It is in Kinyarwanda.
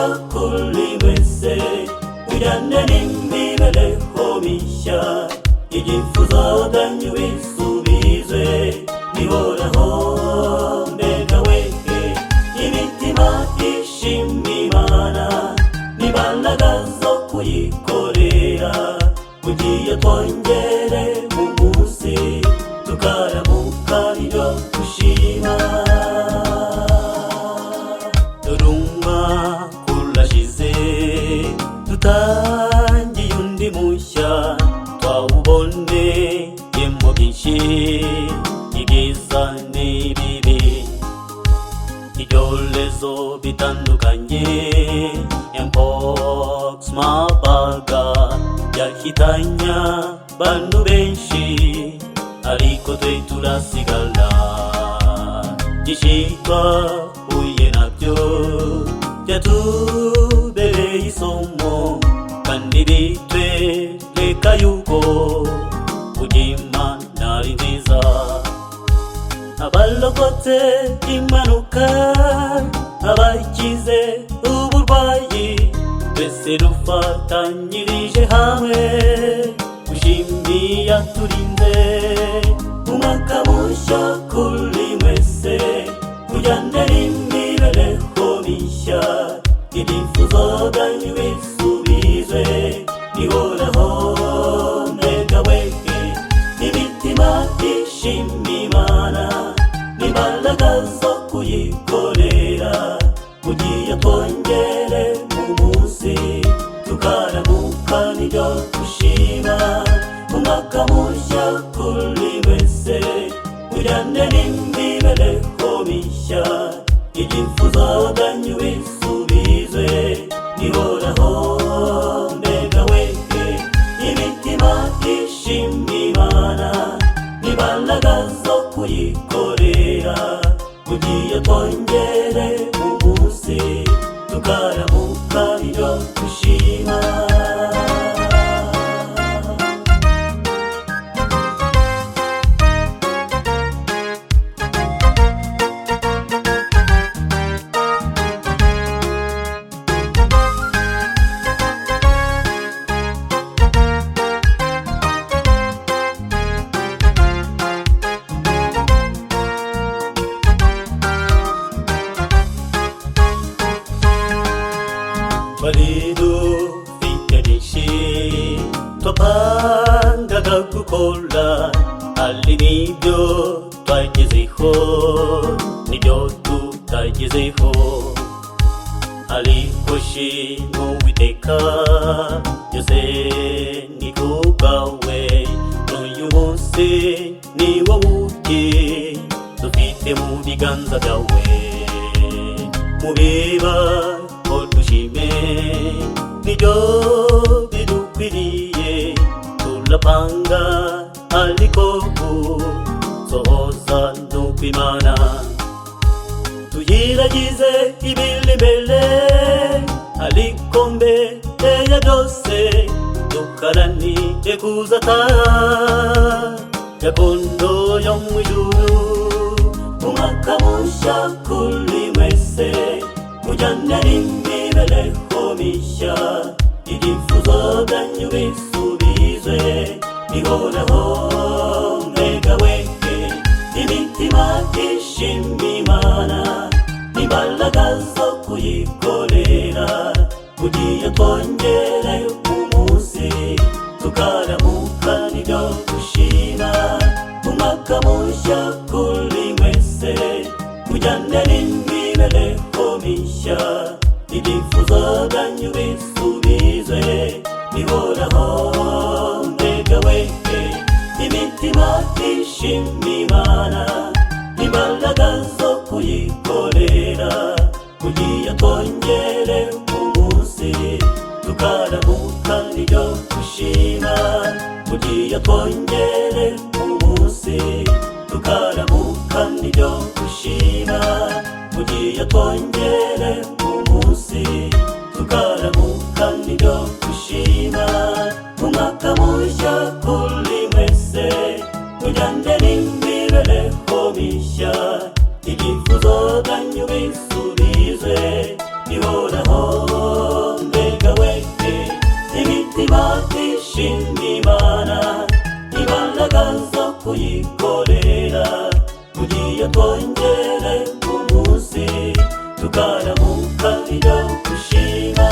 Kuri mwese ujyane n'imibereho mishya, ibyifuzo byanyu bisubizwe bihoraho. Mbega we, imitima ishima Imana n'imbaraga zo kuyikorera, ugiye twongere mu munsi tukaramuka ibyo gushima. Dore umwaka urashize, dutangiye undi mushya, twawuboneyemo byinshi, ibyiza n'ibibi, ibyorezo bitandukanye, mpox, Marburg, byahitanya bantu benshi, ariko twe turasigara. Byinshi twahuye nabyo byatubereye isomo, kandi bitwereka yuko burya Imana ari nziza. Abarokotse impanuka, abakize uburwayi, twese dufatanyirije hamwe gushimiya turinze. Umwaka mushya kuri mwese, ujyane n'imibereho mishya, ibyifuzo byanyu bisubizwe bihoraho. Mbega we, imitima ishima Imana n'imbaraga zo kuyikorera, ugiye twongere mu munsi tukaramuka nibyo gushima. Umwaka mushya kuri mwese, ujyane n'imibereho mishya, ibyifuzo byanyu bisubizwe bihoraho. Mbega we, imitima ishima Imana n'imbaraga zo kuyikorera, ugiye twongere mu munsi tukaramuka ibyo gushima. Twari dufite byinshi twapangaga gukora, hari n'ibyo twagezeho n'ibyo tutagezeho, ariko shima Uwiteka, byose ni kubwawe. N'uyu munsi ni wowe uki dufite mu biganza byawe. Mubiba ko dushime, nibyo bidukwiriye. Turapanga ariko gusohoza nukw'Imana. Tuyiragize ibiri imbere, ariko mbere ya byose duharanire kuzataha gakondo yo mu ijuru. Umwaka mushya kuri mwese, ujyane n'imibereho mishya, ibyifuzo byanyu bisubizwe bihoraho. Mbega we, imitima ishima Imana n'imbaraga zo kuyikorera, ugiye twongere umunsi tukaramuka nibyo gushima. Umwaka mushya kuri mwese, ujyane n'imibereho mishya, ibyifuzo byanyu bisubizwe bihoraho. Mbega we, imitima ishima Imana n'imbaraga zo kuyikorera, ugiye twongere umunsi tukaramuka nibyo gushima. Ugiye twongere umunsi tukaramuka nibyo gushima. Ugiye twongere umunsi tukaramuka nibyo gushima. Umwaka mushya kuri mwese, ujyane n'imibereho mishya, ibyifuzo byanyu bisubizwe bihoraho. Utwongere umunsi, tukaramuka ibyo gushima.